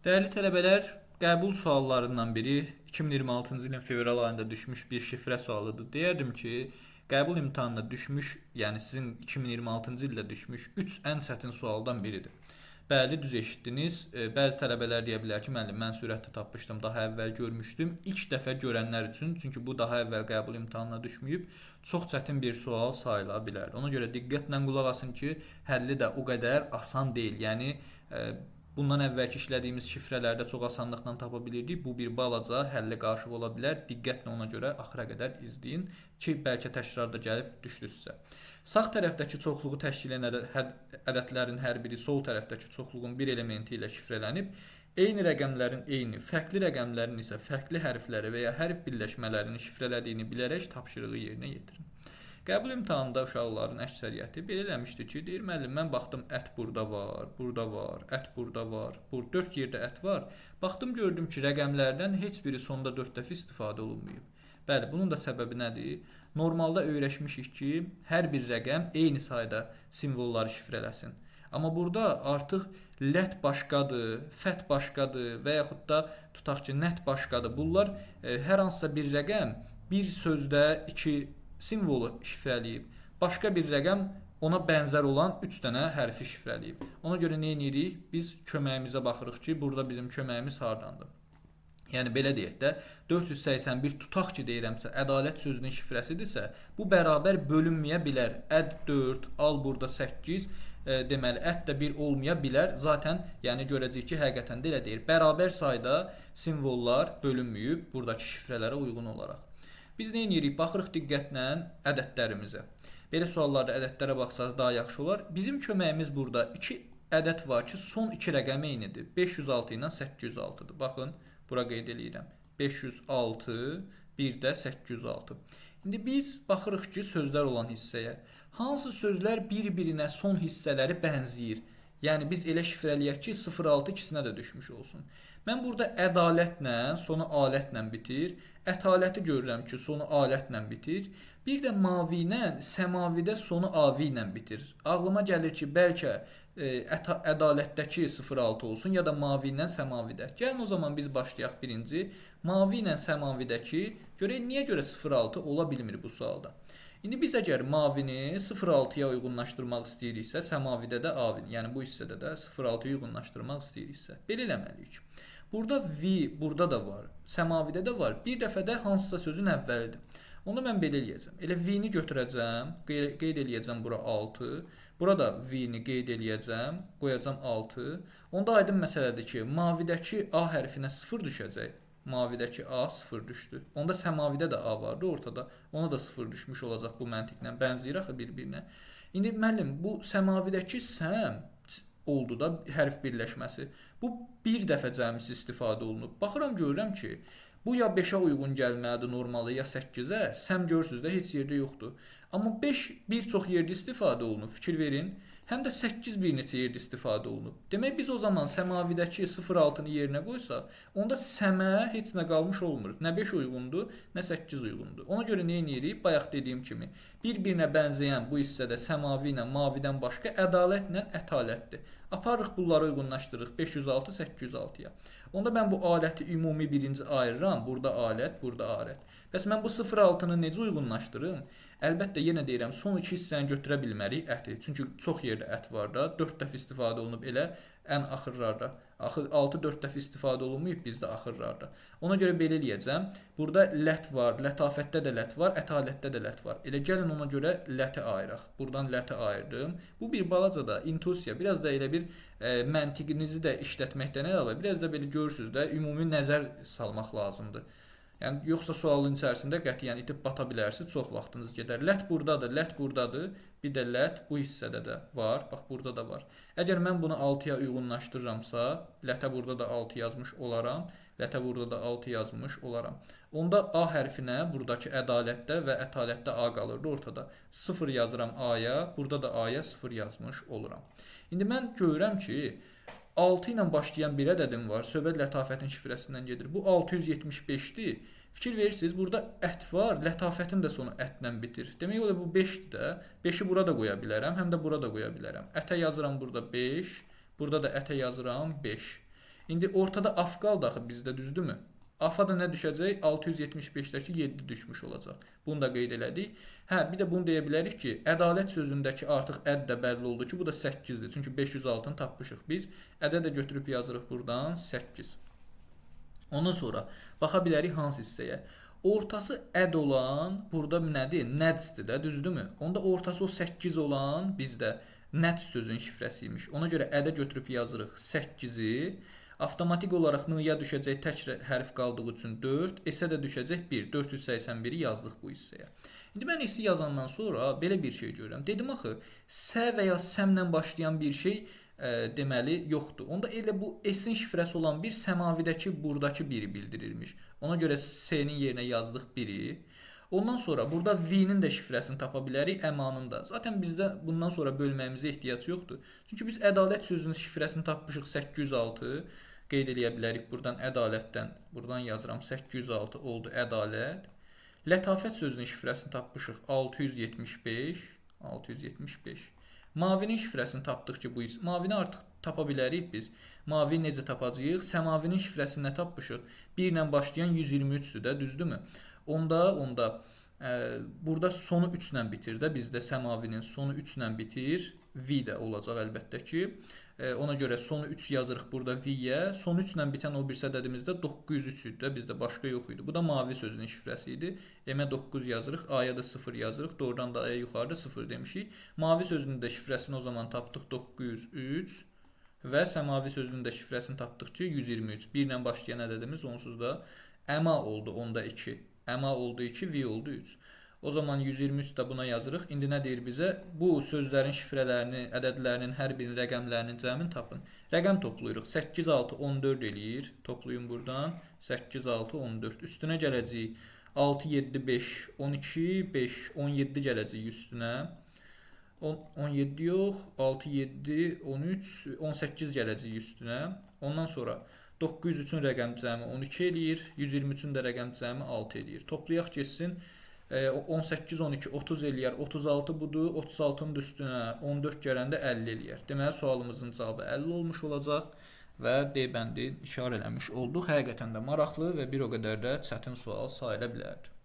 Dəyərli tələbələr, qəbul suallarından biri 2026-cı ilin fevral ayında düşmüş bir şifrə sualıdır. Deyərdim ki, qəbul imtahanına düşmüş, yəni sizin 2026-cı ildə düşmüş 3 ən çətin sualdan biridir. Bəli, düz eşitdiniz. Bəzi tələbələr deyə bilər ki, müəllim, mən sürətdə tapmışdım, daha əvvəl görmüşdüm. İlk dəfə görənlər üçün, çünki bu daha əvvəl qəbul imtahanına düşməyib, çox çətin bir sual sayıla bilərdi. Ona görə diqqətlə qulaq asın ki, həlli də o qədər asan deyil. Yəni bundan əvvəlki işlədiyimiz şifrələrdə çox asanlıqla tapa bilirdik. Bu bir balaca həlli qarışıq ola bilər. Diqqətlə ona görə axıra qədər izləyin ki, bəlkə təkrarda gəlib düşdünüzsə. Sağ tərəfdəki çoxluğu təşkil edən ədədlərin hər biri sol tərəfdəki çoxluğun bir elementi ilə şifrələnib. Eyni rəqəmlərin eyni, fərqli rəqəmlərin isə fərqli hərfləri və ya hərf birləşmələrinin şifrələdiyini bilərək tapşırığı yerinə yetirin. Qəbul imtahanında uşaqların əksəriyyəti belə eləmişdi ki, deyir, müəllim, mən baxdım ət burada var, burada var, ət burada var, bu 4 yerdə ət var. Baxdım, gördüm ki, rəqəmlərdən heç biri sonda 4 dəfə istifadə olunmayıb. Bəli, bunun da səbəbi nədir? Normalda öyrəşmişik ki, hər bir rəqəm eyni sayda simvolları şifrələsin. Amma burada artıq lət başqadır, fət başqadır və yaxud da tutaq ki, nət başqadır. Bunlar hər hansısa bir rəqəm bir sözdə 2 simvolu şifrələyib. Başqa bir rəqəm ona bənzər olan 3 dənə hərfi şifrələyib. Ona görə nə edirik? Biz köməyimizə baxırıq ki, burada bizim köməyimiz hardandır? Yəni belə deyək də, 481 tutaq ki deyirəmsə, ədalət sözünün şifrəsidirsə, bu bərabər bölünməyə bilər. Əd 4, al burada 8, deməli ət də 1 olmaya bilər. Zaten yəni görəcəyik ki, həqiqətən də elə deyir. Bərabər sayda simvollar bölünməyib buradakı şifrələrə uyğun olaraq. Biz nə edirik? Baxırıq diqqətlə ədədlərimizə. Belə suallarda ədədlərə baxsaq daha yaxşı olar. Bizim köməyimiz burada 2 ədəd var ki, son 2 rəqəmi eynidir. 506 ilə 806-dır. Baxın, bura qeyd eləyirəm. 506, bir də 806. İndi biz baxırıq ki, sözlər olan hissəyə. Hansı sözlər bir-birinə son hissələri bənzəyir? Yəni biz elə şifrələyək ki, 06 ikisinə də düşmüş olsun. Mən burada ədalətlə, sonu alətlə bitir. Ətaləti görürəm ki, sonu alətlə bitir. Bir də mavi ilə, səmavidə sonu avi ilə bitir. Ağlıma gəlir ki, bəlkə ədalətdəki 06 olsun ya da mavi ilə səmavidə. Gəlin o zaman biz başlayaq birinci. Mavi ilə səmavidəki, görək niyə görə 06 ola bilmir bu sualda. İndi biz əgər mavini 06-ya uyğunlaşdırmaq istəyiriksə, səmavidə də avini, yəni bu hissədə də 06-ya uyğunlaşdırmaq istəyiriksə, belə eləməliyik. Burada V burada da var, səmavidə də var. Bir dəfə də hansısa sözün əvvəlidir. Onda mən belə eləyəcəm. Elə V-ni götürəcəm, qeyd eləyəcəm bura 6. Burada V-ni qeyd eləyəcəm, qoyacam 6. Onda aydın məsələdir ki, mavidəki A hərfinə 0 düşəcək. Mavidəki A 0 düşdü. Onda səmavidə də A vardı ortada. Ona da 0 düşmüş olacaq bu məntiqlə. Bənzəyir axı bir-birinə. İndi müəllim, bu səmavidəki səm oldu da hərf birləşməsi. Bu bir dəfə cəmisi istifadə olunub. Baxıram, görürəm ki, bu ya 5-ə uyğun gəlməlidir normalı, ya 8-ə. Səm görürsünüz də heç yerdə yoxdur. Amma 5 bir çox yerdə istifadə olunub. Fikir verin. Həm də 8 bir neçə yerdə istifadə olunub. Demək biz o zaman səmavidəki 0,6-nı yerinə qoysaq, onda səmə heç nə qalmış olmur. Nə 5 uyğundur, nə 8 uyğundur. Ona görə nə edirik? Bayaq dediyim kimi, bir-birinə bənzəyən bu hissədə səmavi ilə mavidən başqa ədalətlə ətalətdir. Aparırıq bunları uyğunlaşdırırıq 506 806-ya. Onda mən bu aləti ümumi birinci ayırıram. Burada alət, burada alət. Bəs mən bu 0,6-nı necə uyğunlaşdırım? Əlbəttə, yenə deyirəm, son iki hissəni götürə bilmərik əti. Çünki çox yerdə ət var da. 4 dəfə istifadə olunub elə ən axırlarda. Axır 6-4 dəfə istifadə olunmayıb bizdə axırlarda. Ona görə belə eləyəcəm. Burada lət var, lətafətdə də lət var, ətalətdə də lət var. Elə gəlin ona görə ləti ayıraq. Buradan ləti ayırdım. Bu bir balaca da intuisiya, biraz da elə bir məntiqinizi də işlətməkdən əlavə, biraz da belə görürsünüz də ümumi nəzər salmaq lazımdır. Yəni yoxsa sualın içərisində qətiyyən itib bata bilərsiniz, çox vaxtınız gedər. Lət burdadır, lət burdadır. Bir də lət bu hissədə də var. Bax burada da var. Əgər mən bunu 6-ya uyğunlaşdırıramsa, lətə burada da 6 yazmış olaram. Lətə burada da 6 yazmış olaram. Onda A hərfinə buradakı ədalətdə və ətalətdə A qalırdı ortada. 0 yazıram A-ya, burada da A-ya 0 yazmış oluram. İndi mən görürəm ki, 6 ilə başlayan bir ədədim var. Söhbət lətafətin şifrəsindən gedir. Bu 675-dir. Fikir verirsiniz, burada ət var. Lətafətin də sonu ətlə bitir. Demək olar bu 5-dir də. 5-i burada qoya bilərəm, həm də burada qoya bilərəm. Ətə yazıram burada 5, burada da ətə yazıram 5. İndi ortada af qaldı axı bizdə, düzdürmü? Afa da nə düşəcək? 675-dəki 7 düşmüş olacaq. Bunu da qeyd elədik. Hə, bir də bunu deyə bilərik ki, ədalət sözündəki artıq əd də bəlli oldu ki, bu da 8-dir. Çünki 506-nı tapmışıq biz. Ədə də götürüb yazırıq buradan 8. Ondan sonra baxa bilərik hansı hissəyə. Ortası əd olan burada nədir? Nədsdir də, düzdürmü? Onda ortası o 8 olan bizdə nəds sözün şifrəsi imiş. Ona görə ədə götürüb yazırıq 8-i. Avtomatik olaraq N-ya düşəcək tək hərf qaldığı üçün 4, S-ə də düşəcək 1. 481-i yazdıq bu hissəyə. İndi mən S-i yazandan sonra belə bir şey görürəm. Dedim axı, S və ya səmlə başlayan bir şey deməli yoxdur. Onda elə bu S-in şifrəsi olan bir səmavidəki buradakı 1-i bildirirmiş. Ona görə S-nin yerinə yazdıq 1-i. Ondan sonra burada V-nin də şifrəsini tapa bilərik, əmanın da. Zaten bizdə bundan sonra bölməyimizə ehtiyac yoxdur. Çünki biz ədalət sözünün şifrəsini tapmışıq 806. Qeyd eləyə bilərik buradan ədalətdən. Buradan yazıram 806 oldu ədalət. Lətafət sözünün şifrəsini tapmışıq 675. 675. Mavinin şifrəsini tapdıq ki, bu mavini artıq tapa bilərik biz. Mavi necə tapacağıq? Səmavinin şifrəsini nə tapmışıq? 1 ilə başlayan 123-dür də, düzdürmü? Onda burada sonu 3 ilə bitir də, bizdə səmavinin sonu 3 ilə bitir. V də olacaq əlbəttə ki. Ona görə sonu 3 yazırıq burada V-yə. Sonu 3 ilə bitən o birisi ədədimizdə 903 idi də, bizdə başqa yox idi. Bu da mavi sözünün şifrəsi idi. M-ə 9 yazırıq, A-ya da 0 yazırıq. Doğrudan da A-ya yuxarıda 0 demişik. Mavi sözünün də şifrəsini o zaman tapdıq 903 və səmavi sözünün də şifrəsini tapdıq ki 123. 1 ilə başlayan ədədimiz onsuz da əma oldu onda 2. Əma oldu 2, V oldu 3. O zaman 123 də buna yazırıq. İndi nə deyir bizə? Bu sözlərin şifrələrini, ədədlərinin hər birinin rəqəmlərinin cəmini tapın. Rəqəm toplayırıq. 8, 6, 14 eləyir. Toplayın buradan. 8, 6, 14. Üstünə gələcəyik. 6, 7, 5, 12, 5, 17 gələcəyik üstünə. 17 yox, 6, 7, 13, 18 gələcəyik üstünə. Ondan sonra 903-ün rəqəm cəmi 12 eləyir, 123-ün də rəqəm cəmi 6 eləyir. Toplayaq getsin. 18, 12, 30 eləyər, 36 budur, 36-nın üstünə 14 gələndə 50 eləyər. Deməli, sualımızın cavabı 50 olmuş olacaq və D bəndi işarələmiş olduq. Həqiqətən də maraqlı və bir o qədər də çətin sual sayıla bilərdi.